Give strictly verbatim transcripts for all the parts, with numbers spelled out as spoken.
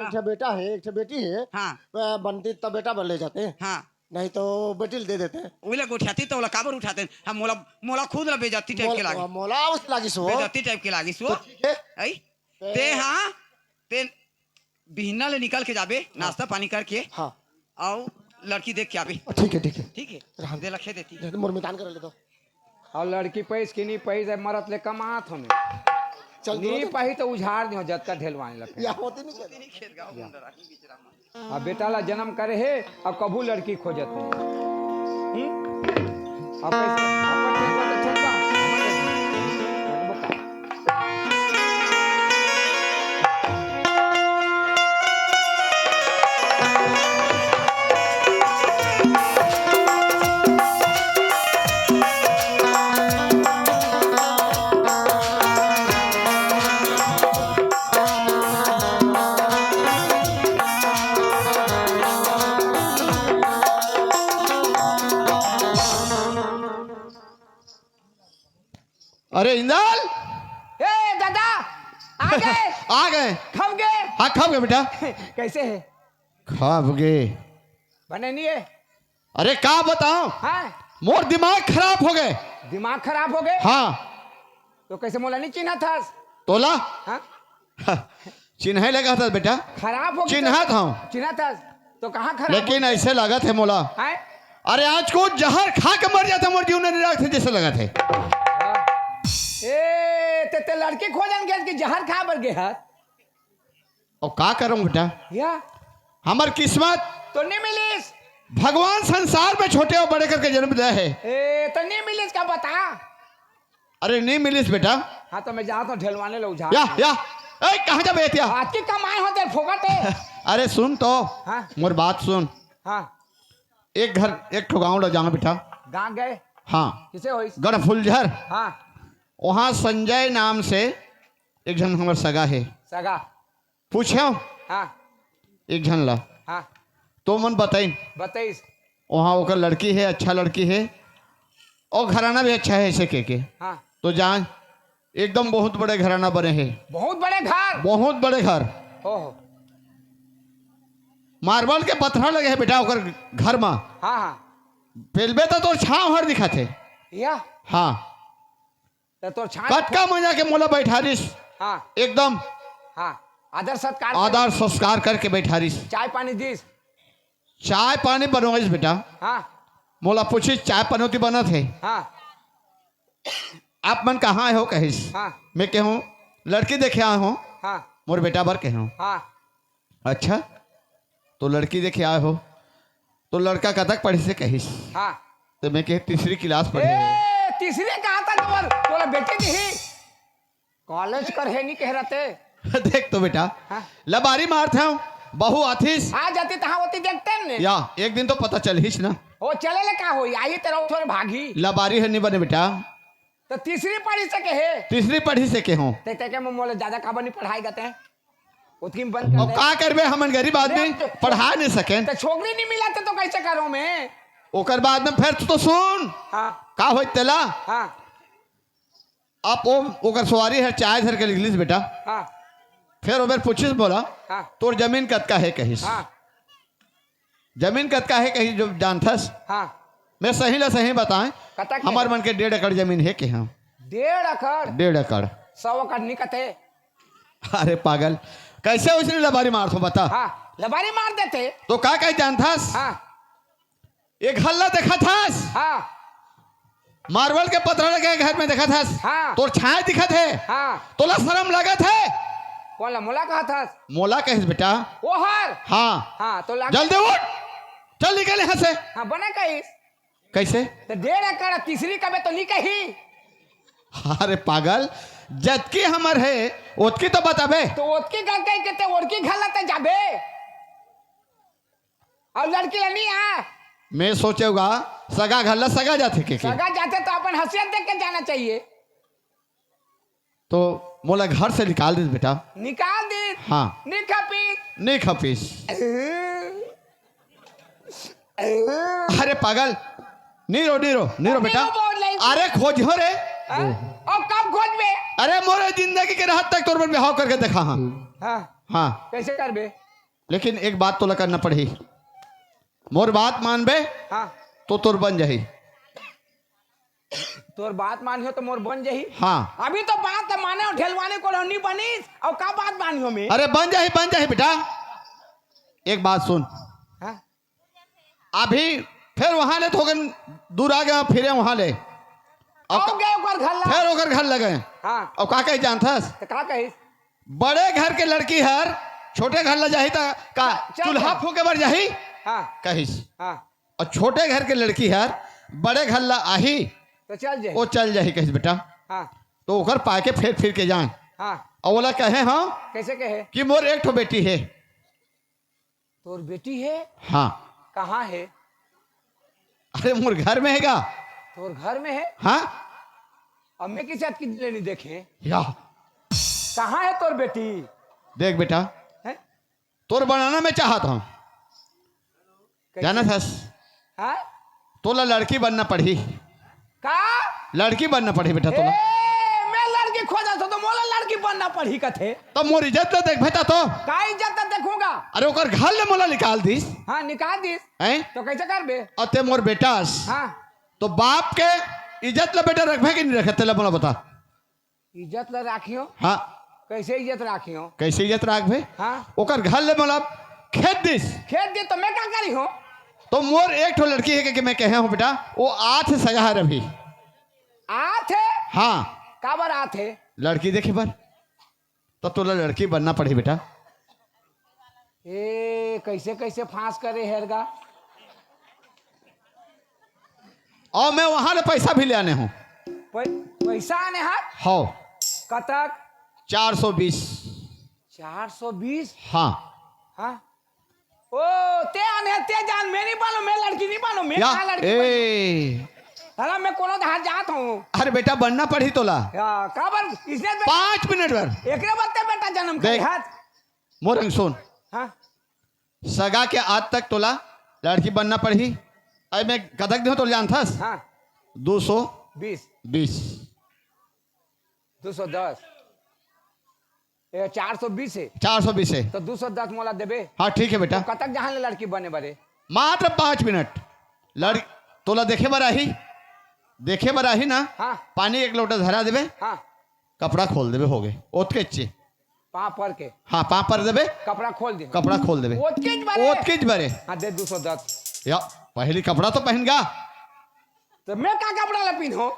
एक ठे बेटा हे, एक ठे बेटी हे। हाँ। अ, बनती त बेटा बर ले जाते। हाँ। नहीं तो बेटी ल दे देते। ओला गोठियाती त ओला काबर उठाते? हम मोला, मोला खुद ला बेइज्जती टाइप के लागे। मोला उस लागिस हो। बेइज्जती टाइप के लागिस हो। तो ठीक है। आई? ते हाँ, ते बिहन्ना ले निकल के जाबे, हाँ। नाश्ता पानी करके। हाँ। अउ लड़की देख के आबे। ठीक है, ठीक है। ठीक है। रहन दे। दे लखे देती। रहन दे, मोर मितान कर ले दो। अउ लड़की पइस कि नी पइस, मरत ले कमात हो मैं। चल, नी दोनों पाही त उझार दियो, जतका ढेलवाने ला फेर। या होती नहीं खेत। नहीं खेत गाँव या। मुंडरा ही बिचरा में। अब बेटा ला जन्म करे हे, अब कभू लड़की खोजत नहीं। हम्म? अब कैसे? अब ठीक बा, तो ठीक बा। अरे इंदल। ए दादा, आ गए। आ गए। खप गए। हाँ, खप गए बेटा। कैसे है? खप गए। बने नहीं है। अरे का बताओ, हाँ। मोर दिमाग खराब हो गए। दिमाग खराब हो गए? हाँ। तो कैसे मोला नहीं चिन्हा था? तोला? हाँ। चिन्हे लगा था बेटा। खराब हो गया। चिन्हा था। चिन्हा था। तो कहाँ खराब लेकिन हो गया? ऐसे लागत है मोला। हैं? अरे आज को जहर खा के मर जाता, मोर जीवन नहीं रखते जैसे लागत है। ए, ते, ते लड़की खोजन गए कि जहर खा मर गए है? और का करूं बेटा? या? हमर किस्मत तो नहीं मिलिस। भगवान संसार में छोटे और बड़े करके जन्म दिया है। ए, तो नहीं मिलिस का बता? अरे नहीं मिलिस बेटा। हाँ, तो मैं जाता हूँ ढेलवाने लो जा। या, या। ए, कहाँ जाबे एतिया? आज की कमाई होते फोकट है। अरे सुन तो, हाँ। मोर बात सुन। हाँ। एक घर, एक ठो गाँव ला जाना बेटा। गाँव गए? हाँ। किसे होइस? गढ़फुलझर। हाँ। वहाँ संजय नाम से एक झन हमर सगा है। सगा। पूछेंव हाँ। एक झन ला। हाँ। तो मन बताइन। बताइस। वहाँ ओकर लड़की है, अच्छा लड़की है, और घराना भी अच्छा है ऐसे के के। हाँ। तो जान, एकदम बहुत बड़े घराना बने हैं। बहुत बड़े घर। बहुत बड़े घर। ओहो। मार्बल के पत्थर लगे हैं बेटा ओकर घर मा। हाँ, हाँ। पेलबे तो तोर छाँव हर दिखत है। या? हाँ। तो तोर छाँव कतका मजा के मोला बैठारिस। हाँ। एकदम। हाँ। आदर सत्कार कर- आदर संस्कार करके बैठारिस। चाय पानी दिस। चाय पानी बनवाइस बेटा। हाँ। मोला पूछिस, "चाय पनौती बनत हे?" हाँ। "आप मन कहाँ आए हो?" कहिस। हाँ। मैं कहूँ, "लड़की देखे आए हो।" हाँ। मोर बेटा बर कहूँ। हाँ। "अच्छा, तो लड़की देखे आए हो, तो लड़का कतक पढ़िस?" कहिस। हाँ। तो मैं कहे, "तीसरी क्लास पढ़े हे।" ए, तीसरी कहा था नंबर? बोला, "बेटी नहीं, कॉलेज कर है, नहीं कह रहा ते।" देख तो बेटा, हाँ। लबारी मारत हूँ, बहू आथिस। आ जाती तहाँ होती देखते ने। या, एक दिन तो पता चलहिस ना। ओ, चले ले का होई? आई तेरा थोड़े भागी। लबारी है नहीं बने बेटा। तो तीसरी पढ़ी से कहे। तीसरी पढ़ी से के हूँ। ते, ते के मोला ज्यादा काबर नहीं पढ़ाई गते हैं? उतकी में बंद कर और दे। का करबे, हमन गरीब आदमी, देख तो, पढ़ा नहीं सकेन। तो छोकरी नहीं मिला तो, तो कैसे करूँ मैं? ओकर बाद में फिर तो सुन। हाँ। का होई तेला? हाँ। अब ओ, ओकर सवारी हर चाय धर के निकलिस बेटा। हाँ। फिर ओमेर पूछिस बोला, हाँ। "तोर जमीन कतका हे?" कहिस। हाँ। "जमीन कतका हे?" कहिस, "जो जानथस।" हाँ। मैं सही ला सही बताएं, कतक हे? हमर मन के डेढ़ एकड़ जमीन हे के हम। डेढ़ एकड़? डेढ़ एकड़। सौ एकड़ निकत हे। अरे पागल, कैसे उसने लबारी मारथो बता? हाँ, लबारी मार देते। तो का कहे जानथस? हाँ। एक हल्ला देखत हस? हाँ। मार्बल के पतरा लगे घर में देखत हस? हाँ। तोर छाया दिखत हे? हाँ। तोला शरम लागत हे? कौन ला मोला कहत हस? मोला कहिस बेटा। ओहर? हाँ। हाँ, तो लाग- जल्दी उठ, चल निकल यहाँ से। हाँ, बने कहिस। कैसे? तो डेढ़ एकड़ तीसरी कबे तो नहीं कही। अरे पागल, जतकी हमर हे, ओतकी तो बताबे। तो ओतकी का कह के ते ओरकी घला ते जाबे। और लड़की ला नहीं आ। मैं सोचेगा, सगा घर ला सगा जाथे के, के? सगा जाथे तो अपन हैसियत देख के जाना चाहिए। तो मोला घर से निकाल दीस बेटा। निकाल दीस? हाँ। नहीं खपीस? नहीं खपीस। अरे पागल, नहीं रो, नहीं रो, नहीं रो बेटा। नहीं रो बोल रही। अरे खोजो रे। हाँ? और कब खोजबे? अरे मोरे जिंदगी के रहत तक तोर बर बिहाव करके देखा हाँ। हाँ। हाँ। कैसे करबे? लेकिन एक बात तोला करना पड़ही। मोर बात मानबे हाँ। तो तोर बन जाही। तोर बात मानियो तो मोर बन जाही। हाँ। अभी तो बात माने अउ ढेलवाने को नहीं बनिस, अउ का बात मानियो मैं? अरे बन जाही, बन जाही बेटा। एक बात सुन। हाँ। अभी फिर वहां ले थोकन दूर आ गए, फिरे वहां ले। अउ अउ का-, गए ओकर घर ला। फिर ओकर घर लगे। हाँ। अउ का कही जानथस? तो का कहिस? बड़े घर के लड़की हर छोटे घर ला जाही त का चल चूल्हा जाही। फूके बर जाही? हाँ। कहिस। हाँ। अउ छोटे घर के लड़की हर बड़े घर ला आही तो चल जाही। वो चल जाही कहिस बेटा। हाँ। तो ओकर पाके फेर फिर के जान। हाँ। अउ ओला कहे हाँ कैसे कहे? कि मोर एक ठो बेटी हे। तोर बेटी हे? हाँ। कहाँ हे? अरे मोर घर में हे गा। तोर घर में हे? हाँ। अब मैं किसे अतकी ले नहीं देखे। या। कहाँ हे तोर बेटी? देख बेटा, हैं? तोर बनाना मैं चाहत हूँ। कैसे? जानत हस? हाँ? तोला लड़की बनना पड़ही। का? लड़की बनना पड़ही बेटा तोला। ए, मैं लड़की खोजत हूँ तो मोला लड़की बनना पड़ही कथे। त मोर इज्जत ला देखबे त तो। का इज्जत ला देखूंगा? अरे ओकर घर ले मोला निकाल दिस। हाँ, निकाल दिस। हैं? तो कैसे करबे? अउ ते मोर बेटा हस। हाँ। तो बाप के इज्जत ला बेटा रखबे कि नहीं रखे, तेला मोला बता। इज्जत ला राखियो। हाँ। कैसे इज्जत राखियो? कैसे इज्जत राखबे? हाँ। ओकर घर ले मोला खेद दिस। खेद दे तो मैं का करी हूँ? तो मोर एक ठो लड़की हे कि मैं कहे हूँ बेटा, वो आथे सगा हर अभी। आथे? हाँ। काबर आथे? लड़की देखे बर। तो तोला लड़की बनना पड़ही बेटा। ए, कैसे कैसे फांस करे हेरगा। अउ मैं वहां ले पैसा भी ले आने हूँ। पै-, पैसा आने हाथ? हौ। कतक? चार सौ बीस। चार सौ बीस? हाँ। हाँ। ओ, ते आने, ते जान, मैं नहीं बनूं, मैं लड़की नहीं बनूं, मैं या, कहाँ लड़की ए। बनूं? अरे, मैं कोनो धार जात हूँ। अरे बेटा, बनना पड़ही तोला। या, काबर? इसने बे-, पाँच मिनट बर। एकरे बत्ते बेटा जन्म करे देख, हाथ। मोर अंग सुन। हाँ। सगा के आज तक तोला लड़की बनना पड़ही। अरे मैं कतक दिहो तोला जानथस? हाँ। दो सौ बीस। बीस। दो सौ दस। ए, चार सौ बीस हे। चार सौ बीस हे। तो दो सौ दस मोला देबे। हाँ, ठीक हे बेटा। तो कतक जहां ले लड़की बने बरे? मात्र पाँच मिनट। लड़-, तोला देखे बर आही, देखे बर आही ना? हाँ। पानी एक लोटा धरा देबे। हाँ। कपड़ा खोल देबे, हो गे। ओतकेच। पाँव पर के। हाँ, पाँव पर देबे। कपड़ा खोल दे। कपड़ा खोल देबे। ओतकेच बरे। ओतकेच बरे। हाँ, दे दो सौ दस। या, पहली कपड़ा तो पहन गा। तो मैं का कपड़ा ला पहनूं?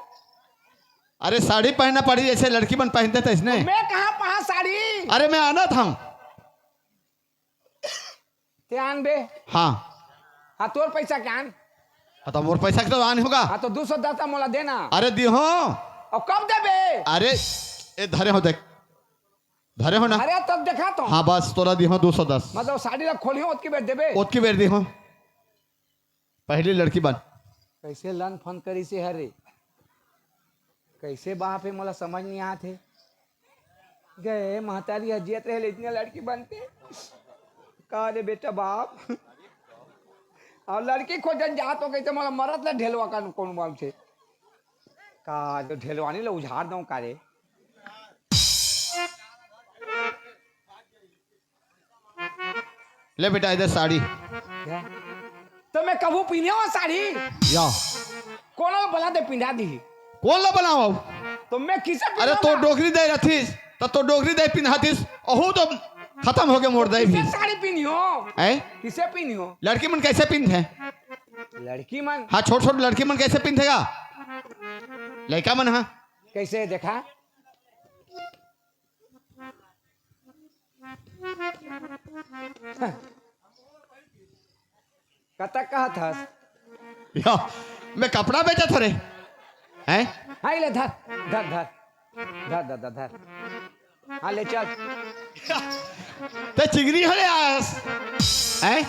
अरे साड़ी पहनना पड़ी, जैसे लड़की मन पहनथे तैसने। मैं कहाँ पहा साड़ी? अरे मैं आनत हूँ। ते आन बे। हाँ। हाँ, तोर पैसा के आन। हाँ, तो मोर पैसा के तो आन होगा। हाँ, तो दो सौ दस मोला देना। अरे दिहो। अउ कब देबे? अरे, ए धरे हो देख। धरे हो ना? अरे तब देखा तो। हाँ, बस तोला दिहो दो सौ दस। मतलब साड़ी ला खोलियो, ओतकी बेर देबे? ओतकी बेर दिहो। पहली लड़की बन। कैसे लन फन करिसे हरे? कैसे बाप हे, मोला समझ नहीं आत हे। गए महतारी ह जियत रहे ले इतने लड़की बनते। का रे बेटा बाप? अउ लड़की खोजन जात हो कैसे मोला मरत ले ढेलवा का कौन मालूम छे। का जो ढेलवानी ले उझार दो का रे? ले बेटा, इधर साड़ी। क्या? तो मैं कभू पहने हो साड़ी? या। कौन ला बला दे पिंधा दी? कौन ला बनाओ? तो मैं किसे अरे, पिंधाऊंगा? तो डोकरी दे रथिस, तो, तो डोकरी दे पिंधातिस, ओहू तो खत्म हो गए मोर दे भी। किसे साड़ी पहनी हो? हैं? किसे पहनी हो? लड़की मन कैसे पिंधे? लड़की मन? हाँ, छोट छोट लड़की मन कैसे पिंधेगा? लड़का मन, हाँ। कैसे देखा? कतक कहत हस? या, मैं कपड़ा बेचत हरे। हैं? हाँ, ले धर, धर, धर। धर, धर, धर, धर। हाँ, ले चल। ते चिंगरी हरे आस। हैं?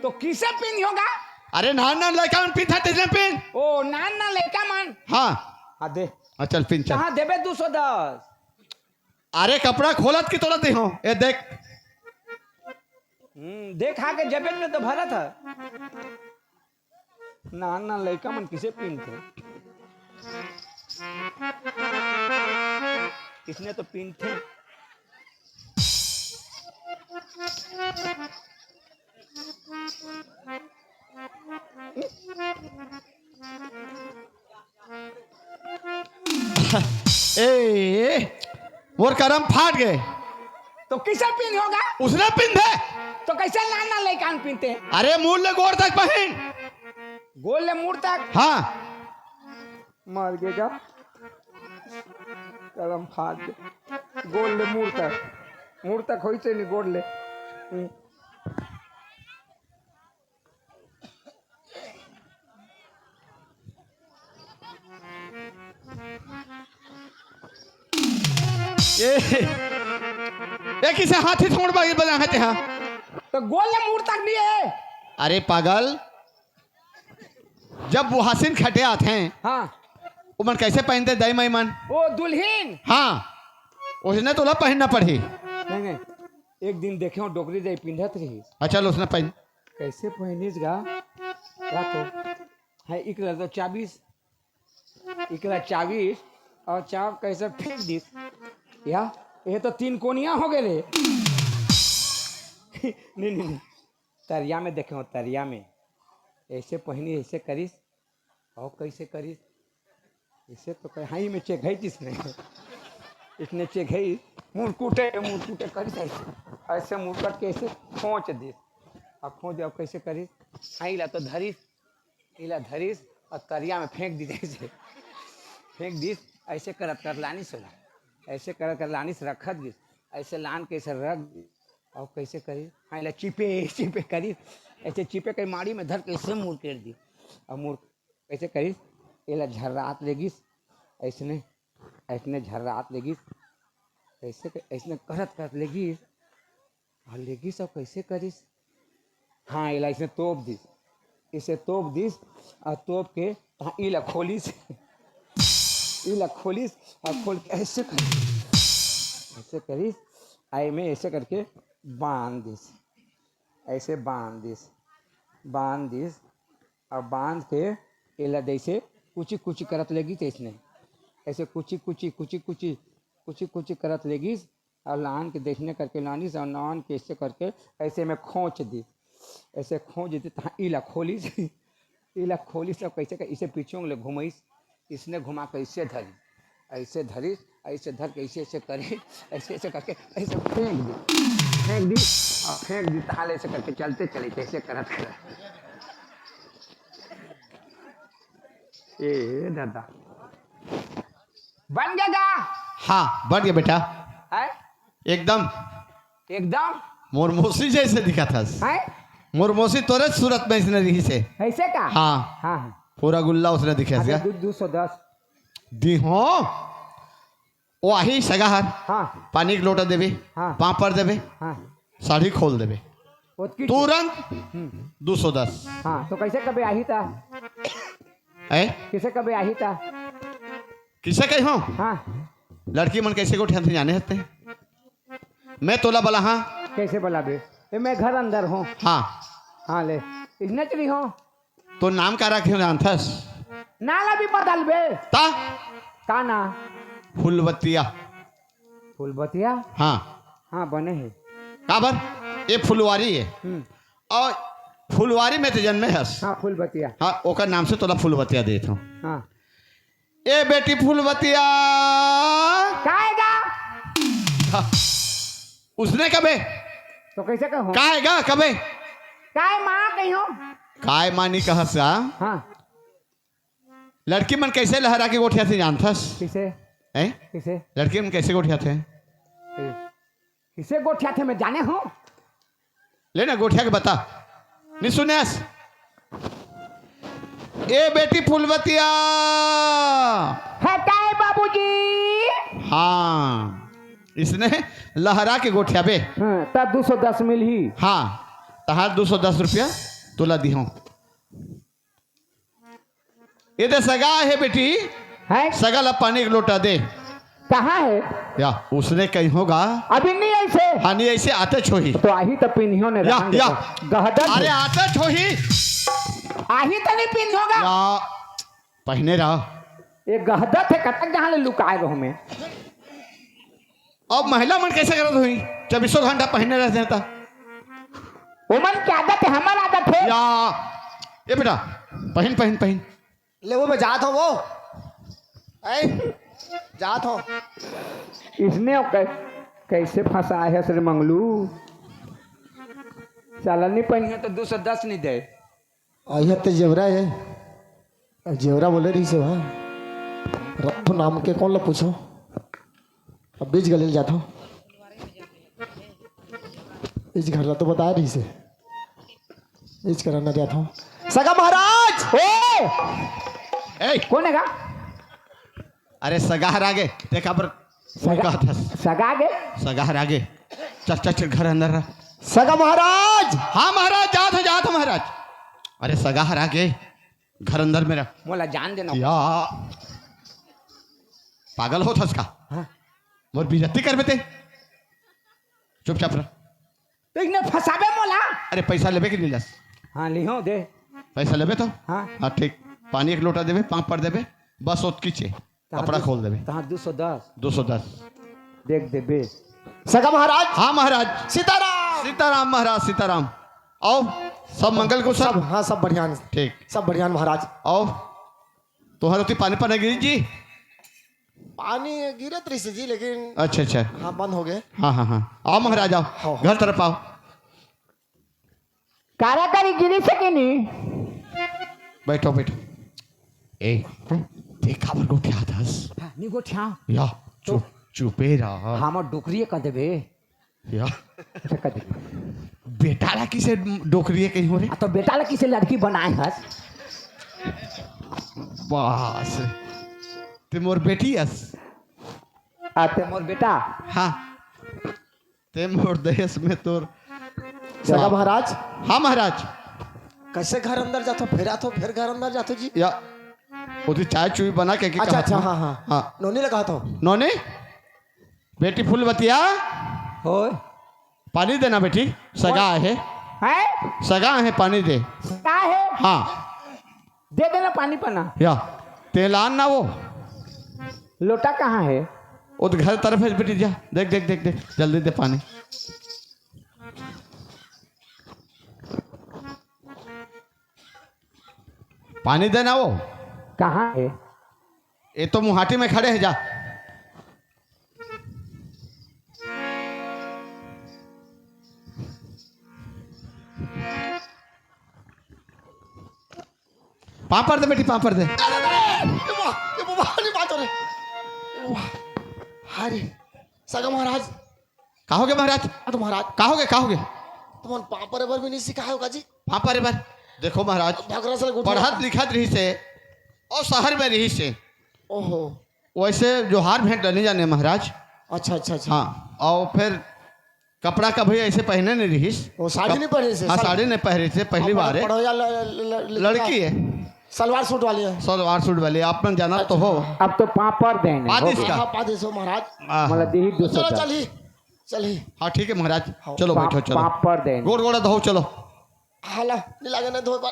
तो किसे पिन होगा? अरे, नान नान लड़का मन पिन था, तेरे पिन। ओ, नान नान लड़का मन। हाँ। हाँ, दे। हाँ, चल, पिन, चल। कहाँ देबे दो सौ दस? अरे कपड़ा खोलत की तोला देहो, ए देख। हम्म, देखा के जेबे में तो भरत है। नान नान लइका मन किसे पीनथे? इसने तो पीनथे। ए, ए, मोर करम फाट गे। तो किसे पिंध होगा? उसने पिंधे। तो कैसे नान नान लइका मन पिंधते? अरे, मूड़ ले गोड़ तक पहिन। गोड़ ले मूड़ तक? हाँ। मर गे का? करम फाट गे। गोड़ ले मूड़ तक, मूड़ तक होइसे नहीं, गोड़ ले। हम्म। ए, ए, किसे हाथी ठोड़ बागी बना है तेहा? तो गोड़ ले मूड़ तक नहीं है। अरे पागल, जब वो हसीन खटे आथे, हाँ। ओमन कैसे पहिनथे दाई माई मन? ओ दुल्हिन। हाँ, उसने तोला पहिनना पड़ही। नहीं, नहीं, एक दिन देखे हूँ डोकरी दाई पिंधत रही। अच्छा, लो उसने पहिन। कैसे पहिनिस गा? या तो है, इकला तो चाबिस, इकला चाबिस और चाब कैसे फेंक दिस। या, ये तो तीन कोनिया हो गए रे। नहीं, नहीं, नहीं, तरिया में देखे हो, तरिया में ऐसे पहिनी, ऐसे करिस। और कैसे करिस? इसे तो कहे, हाँ, में चेघई जिसने, इसने चेघई, मुरकुटे, मुरकुटे करिस ऐसे, ऐसे मुरकुट के ऐसे खोंच दिस। अब खोंच, अब कैसे करिस? हाँ, इला तो धरिस, इला धरिस और तरिया में फेंक दिस ऐसे। फेंक दिस, ऐसे करत कर लानिस ओला, ऐसे करत कर लानिस, रखत गिस, ऐसे लान के ऐसे रख दिस। और कैसे करिस? हाँ, इला चिपे, चिपे करिस, ऐसे चिपे के माड़ी में धर के ऐसे मुड़ कर दिस। और मुड़ कैसे करिस? एला झर्रात लेगिस, ऐसने, ऐसने झर्रात लेगिस, ऐसे क-, ऐसने करत करत लेगिस, और लेगिस और कैसे करिस? हाँ, एला ऐसने तोप दिस, इसे तोप दिस, और तोप के, हाँ, इला खोलिस, इला खोलिस, और खोल के ऐसे करिस, ऐसे करिस, आई में ऐसे करके बांध दिस, ऐसे बांध दिस, बांध दिस, अउ बांध के एला जइसे कुची कुची करत लेगिस तइसने, ऐसे कुची कुची, कुची कुची, कुची कुची करत लेगिस, अउ लान के जइसने करके लानिस, अउ लान के ऐसे करके ऐसे में खोंच दिस, ऐसे खोंच दिस, तहाँ इला खोलिस, इला खोलिस, अउ कैसे कर, इसे पीछू ले घुमाइस, इसने घुमा के ऐसे धरिस, ऐसे धरिस, ऐसे धर के ऐसे, ऐसे करिस, ऐसे, ऐसे करके ऐसे फेंक दिस, फेंक दिस, अउ फेंक दिस, तहाँ ले ऐसे करके चलते चले, ऐसे करत करत। ए दादा, बन गे गा? हाँ, बन गे बेटा। हैं? एकदम। एकदम? मोर मौसी जइसे दिखत हस। हैं? मोर मौसी तोरे सूरत में अइसने रहिस हे। ऐसे का? हाँ। हाँ, हाँ। पूरा गुल्ला उसने दिखे अच्छा, गा। दू, दू सौ दस। दिहों। ओ आही सगा हर। हाँ। पानी के लोटा देबे, हाँ। पापड़ देबे, हाँ। साड़ी खोल देबे। ओतकी तुरंत हम्म। दू सौ दस। हाँ, तो कैसे कबे आही ता? हैं? किसे कबे आही ता? किसे कही हो? हाँ। लड़की मन कैसे गोठियाथे जाने हते? मैं तोला बला हाँ। कैसे बलाबे? ए, मैं घर अंदर हूँ। हाँ। हाँ, ले। इसने चली हो। तो नाम का रखे हो जानथस? ना ला भी बदलबे। ता? का ना? फुलबतिया। फुलबतिया? हाँ। हाँ, बने हे। काबर? ये फुलवारी हे। हम्म। अउ फुलवारी में तो जन्मे हस। हाँ, फुलबतिया। हाँ, ओकर नाम से तोला फुलबतिया देत हूँ। हाँ। ए बेटी फुलबतिया। काय गा? हाँ। उसने कबे? तो कैसे कहूँ? काय गा कबे? काय माँ कही हो? काय माँ नहीं कहस गा? हाँ। लड़की मन कैसे लहरा के गोठियाथे जानथस? किसे? हैं? किसे? लड़की मन कैसे गोठियाथे? ए, किसे गोठियाथे मैं जाने हूँ? ले ना गोठिया के बता। नहीं सुनेस? ए बेटी फुलबतिया। हटाए बाबूजी। हाँ, इसने लहरा के गोठियाबे। हाँ, ता दू सौ दस मिलही। हाँ, तहार दू सौ दस रुपया तोला दिहों। ये दे सगा हे बेटी, हैं? सगा ला पानी के लोटा दे। कहाँ हे? या, उसने कही होगा। अभी नहीं ऐसे। हाँ, नहीं ऐसे आते छोही। तो आही तो पिन्हियो ने या, रहन या। दे। गहदन अरे हे। आते छोही। आही तो नहीं पिन्होगा। या, पहिने रहा। ये गहदत हे, कतक जहाँ ले लुकाए रहो मैं। अब महिला मन कैसे करत होही, चौबीसों घंटा पहिने रहते हैं ता? ओमन के आदत हे, हमर आदत हे। या, ये बेटा, पहिन, पहिन, पहिन। ले वो मैं जात हूँ वो। ऐ? जात हो। इसने कै-, कैसे फंसाए हे श्री मंगलू? साला नहीं पहने तो दो सौ दस नहीं दे। अइहा ते जेवरा हे। जेवरा बोले रहिस हे, रत्थो नाम के, कोन ला पूछो? अब बीच गली ल जाथो। इस घर ला तो बता रहिस हे। इस करा न जाथो। सगा महाराज! ओ! ए! कोन हे गा? अरे सगा हर आगे, देखा पर सगा, सगा आगे? सगा हर आगे। चल, चल, चल, घर अंदर रह। सगा महाराज! हाँ महाराज, जात हो, जात हो महाराज। अरे सगा हर आगे, घर अंदर में रह। मोला जान देना। या, पागल होथस का? हाँ। मोर बेइज्जती करबे ते? चुपचाप रह। तो इन्हें फंसाबे मोला। अरे पैसा लेबे कि नहीं लस? हाँ, लिहो दे। पैसा लेबे तो? हाँ। हाँ, ठीक। पानी एक लोटा देबे, पाँव पर देबे, बस ओतकी चे। तहाँ कपड़ा दू-, खोल देबे। तहाँ दो सौ दस। दो सौ दस। देख देबे। सगा महाराज। हाँ महाराज। सीताराम। सीताराम महाराज, सीताराम। आओ, सब मंगल कुशल? सब, हाँ, सब बढ़िया हे। ठीक। सब बढ़िया हे महाराज। आओ, तुम्हारे ओती पानी पना गिरी जी? पानी गिरत रहिस जी, लेकिन अच्छा, अच्छा। हाँ, बंद हो गए। हाँ, हाँ, हाँ। आओ महाराज, आओ। हाँ, हाँ। घर तरफ आओ। कारा करी गिरी सके नी। बैठो, बैठो। ए, ते काबर गोठियाथस? हाँ, नी गोठिया। या, तो चुप, चुपे रह। हाँ, मैं डोकरी कर देबे। या। अच्छा, कर देबे। बेटा ला किसे डोकरी कही हो रे? आ, तो बेटा ला किसे लड़की बनाए हस? बस। ते मोर बेटी हस। आ, ते मोर बेटा। हाँ। ते मोर देश में तोर सगा महाराज। हाँ महाराज। कैसे घर अंदर जाथो, फिर आथो, फिर घर अंदर जाथो जी? या, ओती चाय चुई बना के, के अच्छा, कहत अच्छा, हूँ। हाँ, हाँ। हाँ। नोनी लगा थो। नोनी, बेटी फूलबतिया। होय। पानी देना बेटी, सगा आहे। हैं? सगा आहे, पानी दे। का हे? हाँ। दे देना पानी पना। या, तेल आन ना वो। लोटा कहाँ हे? वो तो घर तरफ हे बेटी, जा। देख, देख, देख, देख, जल्दी दे पानी। पानी देना वो। कहाँ हे? ये तो मुहाटी में खड़े हे, जा। पाँव पर दे बेटी, पाँव पर दे। अरे, अरे, अरे, ये बाबा, ये बाबा, नहीं बात हो रही। ये बाबा। अरे, सगा महाराज। का होगे महाराज? आ तो महाराज। का होगे, का होगे? तुमन पाँव परे बर भी नहीं सिखाए हो का जी? पाँव परे बर? देखो महाराज, भगरा से गुठली पढ़त लिखत रहिस हे अउ शहर में रहिस हे। ओहो। वैसे जोहार भेंट नहीं जाने महाराज। अच्छा, अच्छा, अच्छा। हाँ, अउ फिर कपड़ा कभी ऐसे पहने नहीं रहिस। वो साड़ी कप-, नहीं पहने से, हाँ, साड़ी साड़ी नहीं पहने से, पहली बार हे। पढ़ो या ल-, ल-, ल-, लड़की हे। सलवार सूट वाली हे। सलवार सूट वाली, आप मन जानत तो हो। अब तो पाँव पर देने पा हो दिस गया। का? हाँ, पा दिस हो महाराज। हाँ, मतलब हाँ। देही दो सौ चलो, का। चल ही, चल ही। हाँ, ठीक हे महाराज, हाँ। चलो पाँव, बैठो, चलो। पाँव पर देने। गोड़ गोड़ धो, चलो। हाला, नहीं लागे ना धोए पर।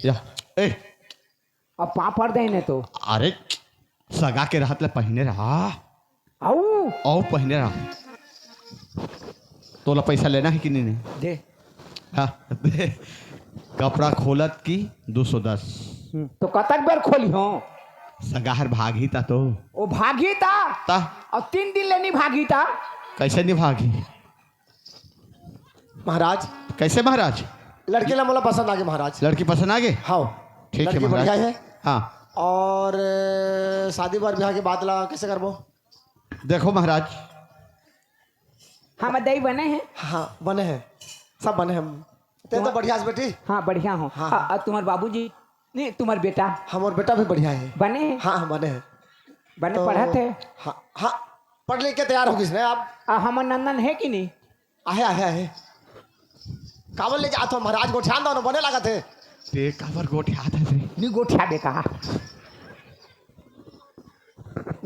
या, ए, अब पाँव पर देने तो। अरे, सगा के रहत ले पहिने रहा। अउ? अउ पहिने रहा। तोला पैसा लेना हे कि नहीं, नहीं? दे। हाँ, दे। कपड़ा खोलत की दो सौ दस। हम्म, तो कतक बेर खोली हो? सगा हर भागही ता तो। ओ भागही ता? ता? अउ तीन दिन ले नहीं भागही ता? कैसे नहीं भागही? महाराज। कैसे महाराज? लड़की ला मोला पसंद आगे महाराज। लड़की पसंद आगे? हाँ। ठीक हे लड़की महाराज। बढ़िया हे। हाँ। अउ, अ, शादी बर ब्याह के बात ला कैसे करबो? देखो महाराज। हाँ, मदई बने हे। हाँ, बने हे। सब बने हे। ते तो तुम बढ़िया हस बेटी। हाँ, बढ़िया हो। हाँ, हाँ। अउ तुम्हार बाबूजी? नहीं, तुम्हार बेटा? हमर बेटा भी बढ़िया हे। बने हे? हाँ, हाँ, बने हे। बने तो पढ़त हे? हाँ, हाँ, पढ़ लिख के तैयार हो गिस ना अब। आ, हमर नंदन हे कि नहीं? आहे, आहे, आहे। काबर ले जात हो महाराज, गोठियान दो ना, बने लागत हे। ते काबर गोठियात हे रे? नहीं गोठियाबे का?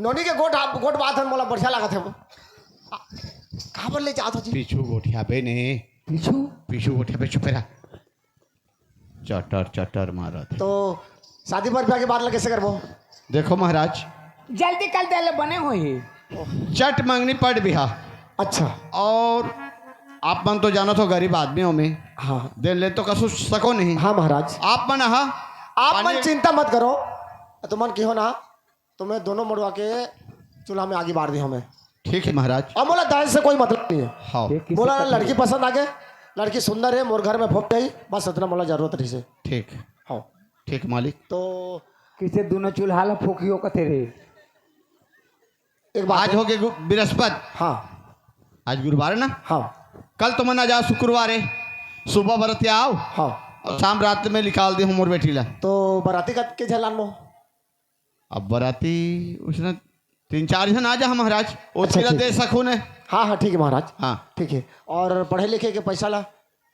नोनी के गोठ, गोठ बात हे, मोला बढ़िया लागत हे वो। आ, काबर ले जात हो जी? पीछू गोठियाबे ने। पीछू? पीछू गोठियाबे, चुपे रह। चटर चटर मारत हे। तो शादी बर ब्याह के बात ला कैसे करबो? देखो महाराज। जल्दी कर दे ले, बने होही। चट मंगनी पट बिहा। अच्छा। अउ आप मन तो जानत हो गरीब आदमी हो मैं। हाँ। दे ले तो कसु सको नहीं। हाँ महाराज। आप मन, हाँ। आप मन पानी चिंता मत करो। तुमन की हो ना, तो मैं दोनों मड़वा के चूल्हा में आगी बार दी हमें। ठीक है महाराज। अब मोला दहेज से कोई मतलब नहीं है। हाँ। ये किसी मोला का लड़की पसंद आ गए, लड़की सुंदर है, मोर घर में फोप जाही, बस इतना मोला जरूरत रही से। ठीक। हाँ। ठीक मालिक। तो किसे दोनों चूल्हा ला फूकियो कथे रे? एक बात आज है। हो गए गु-, बृहस्पति। हाँ। आज गुरुवार है ना? हाँ। कल तो मन आ जाओ, शुक्रवार है, सुबह बरतिया आओ। हाँ। और शाम रात में निकाल दे हूँ मोर बेटी ला। तो बराती कत के झन लानबो? अब बराती उसने तीन चार झन आ जा महाराज, अच्छा, ओतकी ला ठीक। दे सकूँ ने। हाँ, हाँ, ठीक है महाराज। हाँ। ठीक है। और पढ़े लिखे के पैसा ला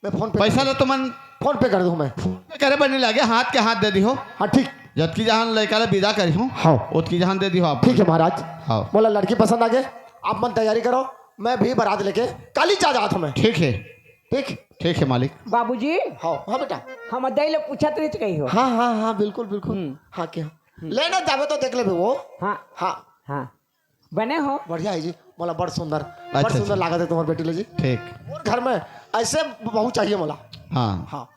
मैं फोन पे पैसा ला तो मन फोन पे कर दूँ मैं। फोन पे करे बर नहीं लागे, हाथ के हाथ दे दी हो। हाँ, ठीक। जतकी जहान लड़का ला विदा करी हूँ, हाँ। ओतकी जहान दे दी हो आप। ठीक है महाराज। हाँ। मोला लड़की पसंद आ गए, आप मन तैयारी करो, मैं भी बारात लेके काली जा जात हूँ मैं। ठीक है। ठीक। ठीक है मालिक। बाबूजी, हाँ, हाँ बेटा। हम दई ले पूछत रहित कही हो। हाँ, हाँ, हाँ, बिल्कुल, बिल्कुल। हम्म। हाँ, क्या? हम्म। लेना जावे तो देख लेबे वो। हाँ। हाँ। हाँ। बने हो? बढ़िया है जी, मोला बड़ सुंदर, अच्छा, बड़ सुंदर अच्छा। लागत है तुम्हार बेटी ला जी। ठीक। मोर घर में ऐसे बहू चाहिए मोला। हाँ। हाँ।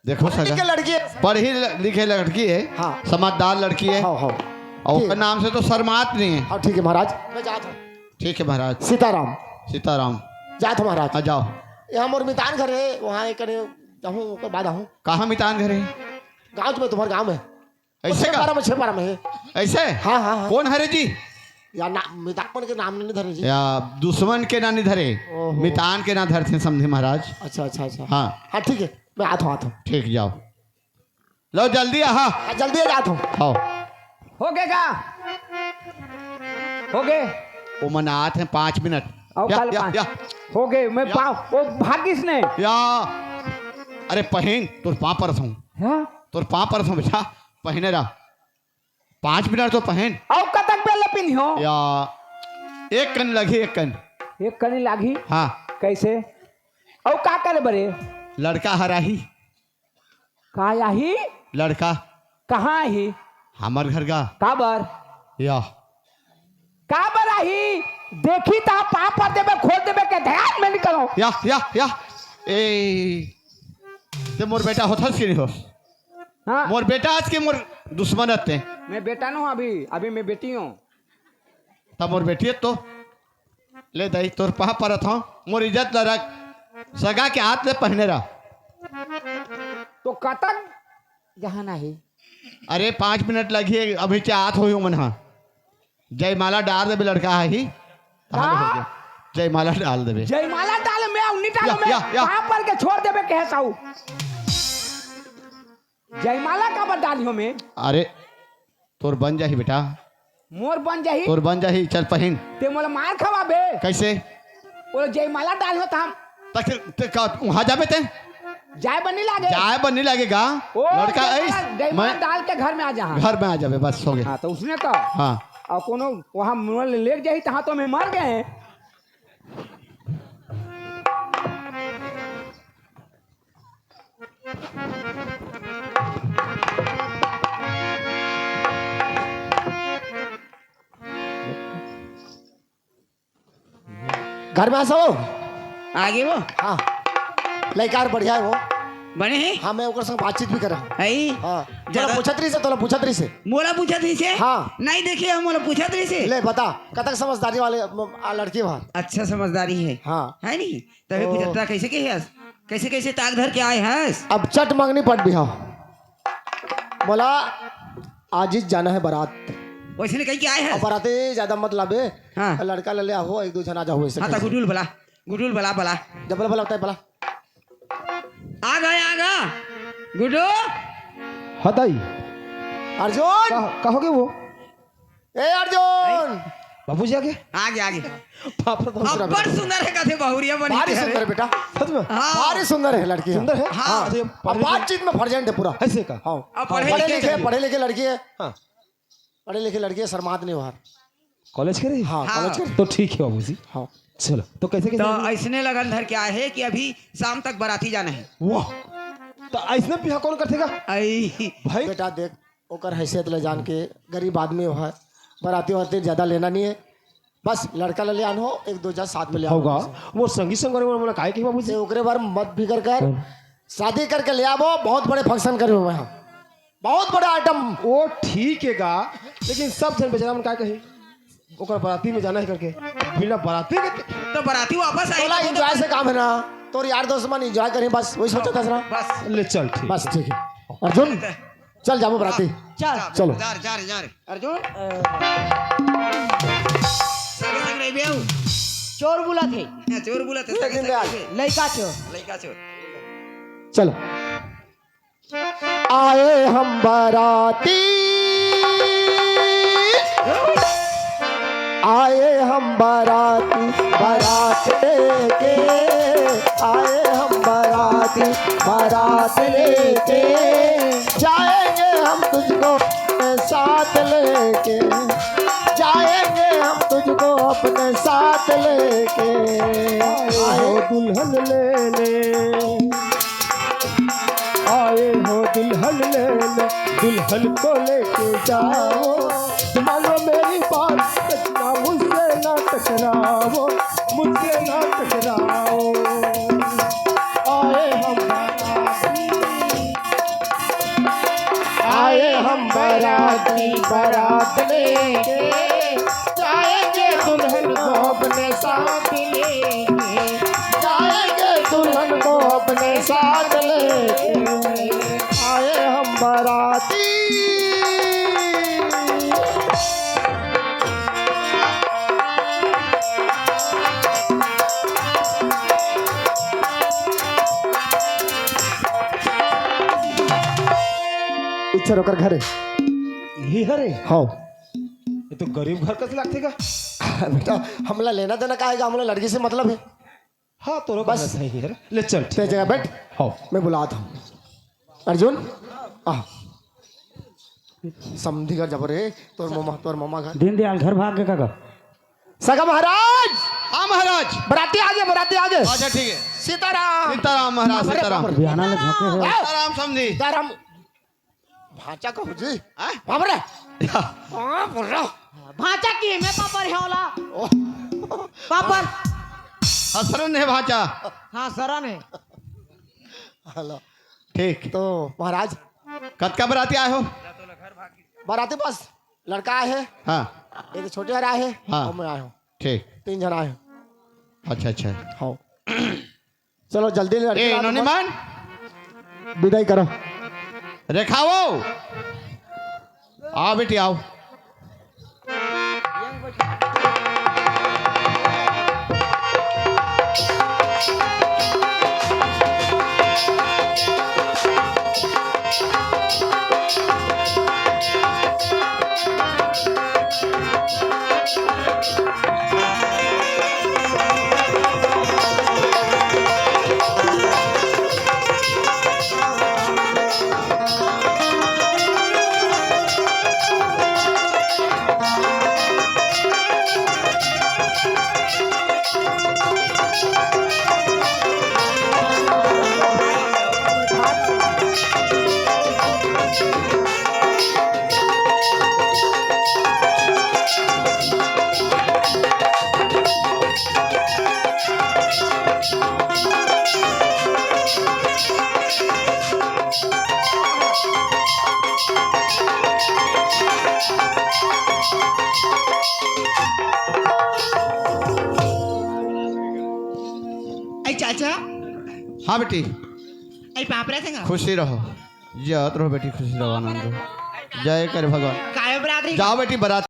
देखो पढ़ी सगा, लिखी लड़की है। पढ़ी ल-, लिखे लड़की है, हाँ। समझदार लड़की है। हाँ, हाँ। और ठीक। ओकर नाम से तो शर्मात नहीं है। हाँ, ठीक है महाराज, मैं जात हूँ। ठीक है महाराज। सीताराम। सीताराम। जात हूँ महाराज। आ जाओ। यहाँ मोर मितान घर है, वहाँ एक कने जाहूँ, ओकर बाद आहूँ। कहाँ मितान घर है? गाँव में, तुम्हारे गाँव में। ऐसे छह का? पारा में, छह पारा में है। ऐसे? हाँ, हाँ, हाँ। कौन हरे जी? या ना, मितान के नाम नहीं धरे जी। या दुश्मन के ना नहीं धरे, ओहो। मितान के ना धरते समझे महाराज। अच्छा, अच्छा, अच्छा। हाँ। हाँ, ठीक है, मैं आत हूँ, आत हूँ। ठीक, जाओ। लो जल्दी आ, हाँ। हाँ, जल्दी आ जात हूँ। आओ। हो गए का? हो गए। वो मन आत हैं पाँच मिनट। आओ या, काल या, पाँच। या। हो गए, मैं या। पाँव, वो भागिस ने। या। अरे पहन, तोर पाँव परत हूँ। हाँ? तोर पाँव परत हूँ बेटा, पहने रहा। पाँच मिनट तो पहन। अउ कतक बेर ले पिन्ही हो? या, एक कन लगही, एक कन। एक कन लागही? हाँ। कैसे? अउ का करे बरे? लड़का हर आही। का आही? लड़का। कहाँ आही? हमर घर का। काबर? या। काबर आही? देखी त पाँव पर देबे, खोल देबे के ध्यान में निकलो। या, या, या। ए, ते मोर बेटा होथस कि नहीं होस? हाँ। मोर बेटा आज के मोर दुश्मन रहते। मैं बेटा नो हूँ अभी, अभी मैं बेटी हूँ। तब मोर बेटी है तो ले दई तोर पाँव परत हूँ, मोर इज्जत ला रख, सगा के हाथ ले पहने रह। तो कतक जहाँ नाही। अरे पाँच मिनट लगी, अभी चाहत हो मन हा। जयमाला डाल देबे लड़का आही। हाँ? जयमाला डाल देबे। जयमाला डाल, मैं उन्हीं डालो या, मैं या, या। पाँव पर के छोड़ देबे कहे साऊ। जयमाला काबर डालियो में? अरे, तोर बन जाही बेटा। मोर बन जाही? तोर बन जाही, चल पहिन। ते मोला मार खवाबे। कैसे? बोलो, जयमाला डालियो त हम तक ते का वहाँ जाबे ते? जाए बन नहीं लागे। जाए बन नहीं लागेगा। ओ, लड़का जयमाला, ऐस-, जयमाला मैं डाल के घर में आ जा। घर में आ जाबे, बस हो गया। हाँ, तो उसने कहा। हाँ। और कोनो वहाँ मोला ले जाही, तहाँ तो मैं मर गए। घर में आ सब? आगे वो? हाँ। लइका बढ़िया है वो। बने हैं? हाँ, मैं ओकर संग बातचीत भी करा। आई? हाँ। ज्यादा तोला पूछत रही से, तोला पूछत रही से। मोला पूछत रही से? हाँ। नहीं देखे हम, मोला पूछत रही से। ले बता, कतक समझदारी वाले, म, आ, लड़की वहाँ। अच्छा समझदारी है। हाँ। है नहीं? तभी ओ। पूछत रहा, कैसे के हस? कैसे, कैसे ताक धर के आए हस? अब चट मंगनी पट बिहाव। बोला, आज ही जाना है बारात। वैसे नहीं कहीं के आए हस? अब बाराती ज्यादा मत लाबे। हाँ। लड़का ले ले आहो, एक दो जना जाहो ऐसे हाँ, तो कैसे? गुडुल भला, गुडुल भला, भला। जब भला, भला, बताए भला। आ गए, आ गए। गुडू। हाँ, दाई। अर्जुन। कहा, कहा गए वो? ए अर्जुन। बाबूजी आ गए? आ गए, आ गए। बाप रे, बाप रे। अब्बड़ सुंदर है, कथे बहुरिया बनी भारी के सुंदर हरे। बेटा। सच में? हाँ। भारी सुंदर है लड़की। सुंदर है? हाँ। हाँ, तो ये अब पढ़े लिखे बातचीत में फर्जेंट है पूरा। ऐसे का? हाँ। अब पढ़े पढ़े लिखे लिखे, नहीं। पढ़े लिखे लड़की है। हाँ। पढ़े लिखे लड़की है, शर्मात नहीं बाहर। कॉलेज के रही? हाँ, हाँ। कॉलेज के रही। तो ठीक है बाबूजी। हाँ। चलो, तो कैसे, कैसे तो लड़की? ऐसने लगन धर के आए हैं कि अभी शाम तक बाराती जाना है। वाह, तो ऐसने बिहा कौन करथेगा? आई। भाई। बेटा देख, ओकर हैसियत ले जान के, गरीब आदमी हो है, बाराती वाराती ज्यादा लेना नहीं है, बस लड़का ले, ले आन हो, एक दो जन साथ में ले आओ। होगा, वो संगी संग करे, वो बोला, "काय की बाबूजी?" ते ओकरे बारे में मत फिकर कर, हम्म। शादी करके ले आवो, बहुत बड़े फंक्शन करे हुए हैं। बहुत बड़ा आइटम। वो ठीक हे गा, लेकिन सब झन बेचारा मन का कही, ओकर बराती में जाना हे करके। बिना बराती के तो बराती वापस आई तोला तो एंजॉय से काम हे ना, तोर यार दोस्त मन एंजॉय करें, बस वही सोचत हस ना। बस। ले चल, ठीक। बस ठीक हे। अर्जुन, चल जाबो बराती। चल। चलो। जा रे, जा रे, जा रे। अर्जुन, अ, संगे संग रहिबे अउ। चोर बुलाथे। हाँ, चोर बुलाथे, संगे संग रहिबे। लइका चोर। लइका चोर। चलो। आए हम बराती, आए हम बराती, बरात लेके। आए हम बराती, बरात लेके। जाएंगे हम तुझको अपने साथ लेके। जाएंगे हम तुझको अपने साथ लेके। आए हो दुल्हन लेने, आए हो दुल्हन लेने, दुल्हन को लेके जाओ। मानो मेरी बात, सजना मुझसे ना टकराओ, मुझसे ना टकराओ। आए हम बराती, आए हम बराती, बरात लेके। जाएंगे दुल्हन को अपने साथ लेके। जाएंगे दुल्हन को अपने साथ लेके। आए हम बराती। इच्छर ओकर घर हे। ये हरे? हाँ। ये तो गरीब घर कस लागथे गा। बेटा, हमला लेना देना का हे गा, हमला लड़की से मतलब हे। हाँ, तोरो बस। बात सही हे। ले चल, ठीक ते हे। जगह बैठ। हाँ। मैं बुलात हूँ। अर्जुन, आ। समधी घर जाबो रे, तोर ममा, तोर ममा घर। दीनदयाल घर भाग गे का गा? सगा महाराज! हाँ महाराज। बराती आगे, बराती आगे। अच्छा, ठीक हे। सीताराम। सीताराम महाराज, अरे सीताराम। बाप रे। बिहाना ले झोंके हे। हाँ। सीताराम समधी। सीताराम। भांचा कहूँ जी। हाँ? बाप रे। या। हाँ, बोल रहा। भांचा की मैं पापड़ हे ओला। ओ। पापड़। हाँ, सरन हे भांचा। हाँ, सरन हे। हेलो। ठीक। तो महाराज। कतका बराती आए हो? बराती बस लड़का आए हे। हाँ। एक छोटे हर आए हे। हाँ। अउ मैं आए हूँ। ठीक। तीन झन आए हूँ। अच्छा, अच्छा। हाँ। चलो जल्दी लड़के ए, ला नोनी दो। मन। विदाई करो। रेखाओ। आओ बेटी, आओ। ऐ चाचा। हाँ बेटी। ऐ पापरा संग। खुशी रहो। जय रहो बेटी, खुशी रहो, आनंद रहो। जय करे भगवान। काय बरात रही? जाओ बेटी, बरात।